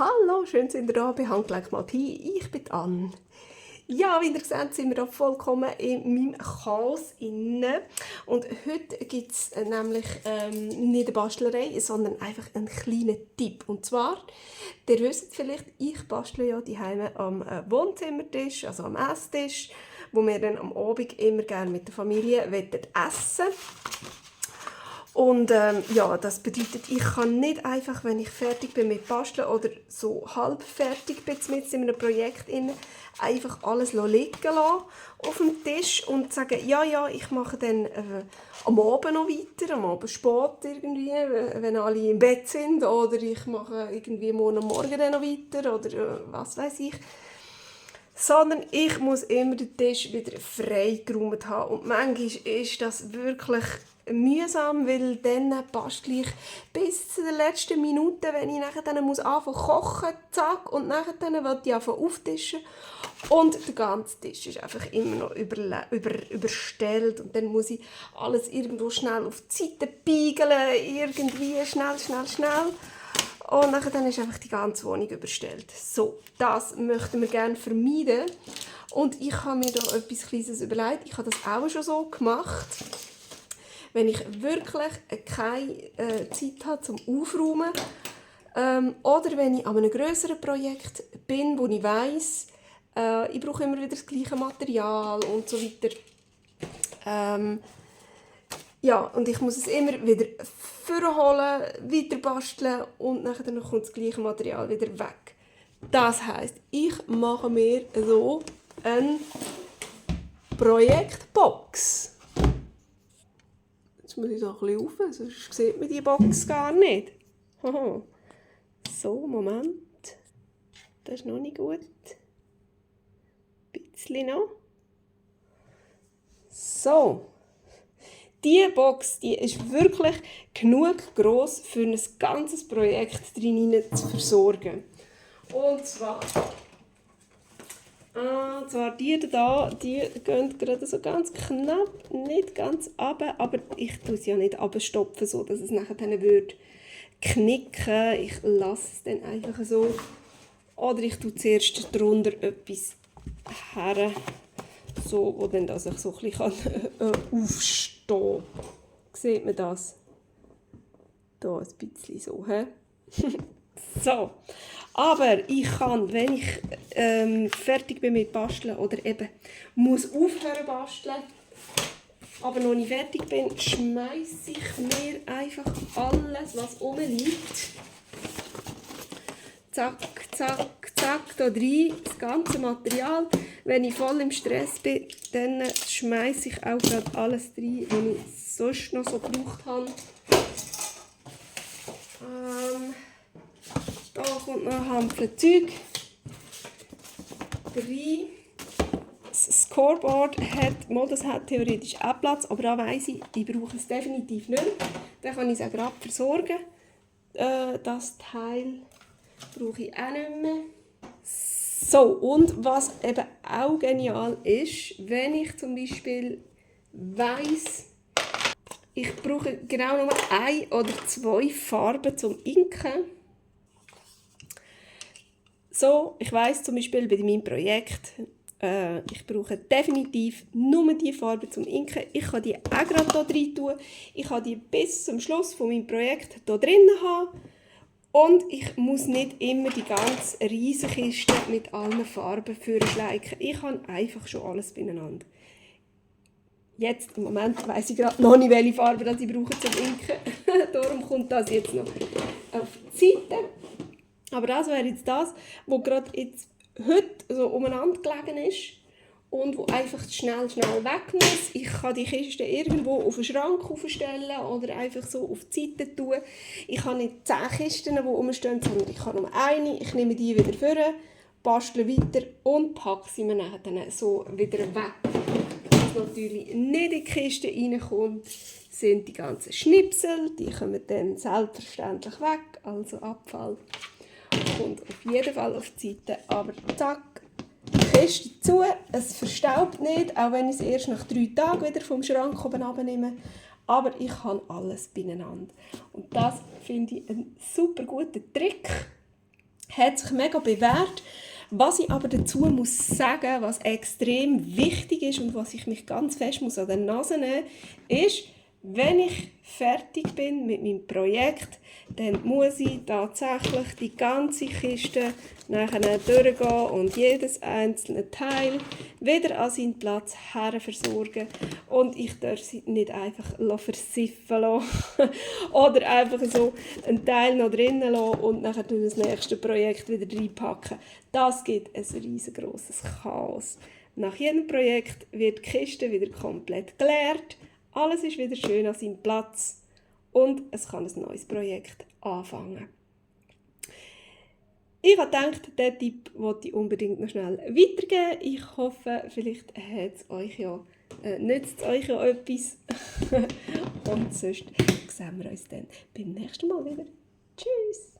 Hallo, schön sind ihr da bei Handgelenk mal Pi. Ich bin Anne. Ja, wie ihr seht, sind wir da vollkommen in meinem Chaos inne. Und heute gibt es nämlich nicht eine Bastlerei, sondern einfach einen kleinen Tipp. Und zwar, ihr wisst vielleicht, ich bastle ja daheim am Wohnzimmertisch, also am Esstisch, wo wir dann am Abend immer gerne mit der Familie essen wollen. Und ja, das bedeutet, ich kann nicht einfach, wenn ich fertig bin mit Basteln oder so halb fertig bin mit in einem Projekt, einfach alles liegen lassen auf dem Tisch und sagen, ja, ich mache dann am Abend noch weiter, am Abend spät irgendwie, wenn alle im Bett sind, oder ich mache irgendwie morgen dann noch weiter oder was weiß ich. Sondern ich muss immer den Tisch wieder freigeräumt haben. Und manchmal ist das wirklich mühsam, weil dann bastle ich bis zu der letzten Minute, wenn ich nachher dann anfangen muss kochen, zack, und nachher dann will ich anfangen auftischen. Und der ganze Tisch ist einfach immer noch überstellt. Und dann muss ich alles irgendwo schnell auf die Seite biegeln, irgendwie schnell. Und dann ist einfach die ganze Wohnung überstellt. So, das möchten wir gerne vermeiden. Und ich habe mir da etwas Kleines überlegt. Ich habe das auch schon so gemacht. Wenn ich wirklich keine Zeit habe zum Aufräumen oder wenn ich an einem grösseren Projekt bin, wo ich weiss, ich brauche immer wieder das gleiche Material und so weiter. Ja, und ich muss es immer wieder vorholen, weiter basteln und dann kommt das gleiche Material wieder weg. Das heisst, ich mache mir so eine Projektbox. Jetzt muss ich so ein bisschen rauf, sonst sieht man die Box gar nicht. So, Moment. Das ist noch nicht gut. Ein bisschen noch. So. Diese Box, die ist wirklich genug gross für ein ganzes Projekt drin zu versorgen. Und zwar die hier, die gehen gerade so ganz knapp, nicht ganz runter, aber ich tue sie ja nicht runterstopfen, so dass es nachher dann wird knicken. Ich lasse es dann einfach so. Oder ich tue zuerst darunter etwas her, so, wo dann das ich so ein bisschen aufstehen kann. Sieht man das? Hier ein bisschen so. So. Aber ich kann, wenn ich fertig bin mit Basteln oder eben muss aufhören basteln, aber noch nicht fertig bin, schmeiße ich mir einfach alles, was rumliegt, zack, da rein, das ganze Material. Wenn ich voll im Stress bin, dann schmeiße ich auch gerade alles rein, was ich sonst noch so gebraucht habe. Da kommt noch ein Hampfel Zeug rein. Das Scoreboard hat theoretisch auch Platz, aber da weiss ich brauche es definitiv nicht. Dann kann ich es auch gerade versorgen. Das Teil brauche ich auch nicht mehr. So, und was eben auch genial ist, wenn ich zum Beispiel weiss, ich brauche genau nur 1 oder 2 Farben zum Inken. So, ich weiss zum Beispiel bei meinem Projekt, ich brauche definitiv nur die Farbe zum Inken. Ich kann die auch gerade hier rein tun. Ich kann die bis zum Schluss von meinem Projekt hier drin haben. Und ich muss nicht immer die ganze Riesenkiste mit allen Farben vorschleichen. Ich habe einfach schon alles beieinander. Jetzt, im Moment, weiss ich gerade noch nicht, welche Farbe ich brauche zum Inken. Darum kommt das jetzt noch auf die Seite. Aber das wäre jetzt das, was gerade jetzt heute so umeinander gelegen ist und wo einfach schnell weg muss. Ich kann die Kiste irgendwo auf den Schrank aufstellen oder einfach so auf die Seite tun. Ich habe nicht 10 Kisten, die rumstehen, sondern ich habe nur eine. Ich nehme die wieder vor, bastle weiter und packe sie mir dann so wieder weg. Was natürlich nicht in die Kiste reinkommt, sind die ganzen Schnipsel. Die kommen dann selbstverständlich weg, also Abfall. Kommt auf jeden Fall auf die Seite, aber zack, Kiste zu, es verstaubt nicht, auch wenn ich es erst nach 3 Tagen wieder vom Schrank oben abnehme, aber ich habe alles beieinander. Und das finde ich einen super guten Trick. hat sich mega bewährt. Was ich aber dazu muss sagen, was extrem wichtig ist und was ich mich ganz fest muss an der Nase nehmen muss, ist, wenn ich fertig bin mit meinem Projekt, dann muss ich tatsächlich die ganze Kiste nachher durchgehen und jedes einzelne Teil wieder an seinen Platz her versorgen. Und ich darf sie nicht einfach versiffen lassen oder einfach so einen Teil noch drinnen lassen und nachher das nächste Projekt wieder reinpacken. Das gibt ein riesengroßes Chaos. Nach jedem Projekt wird die Kiste wieder komplett geleert. Alles ist wieder schön an seinem Platz und es kann ein neues Projekt anfangen. Ich habe gedacht, diesen Tipp wollte ich unbedingt noch schnell weitergeben. Ich hoffe, vielleicht nützt es euch ja etwas. Und sonst sehen wir uns dann beim nächsten Mal wieder. Tschüss!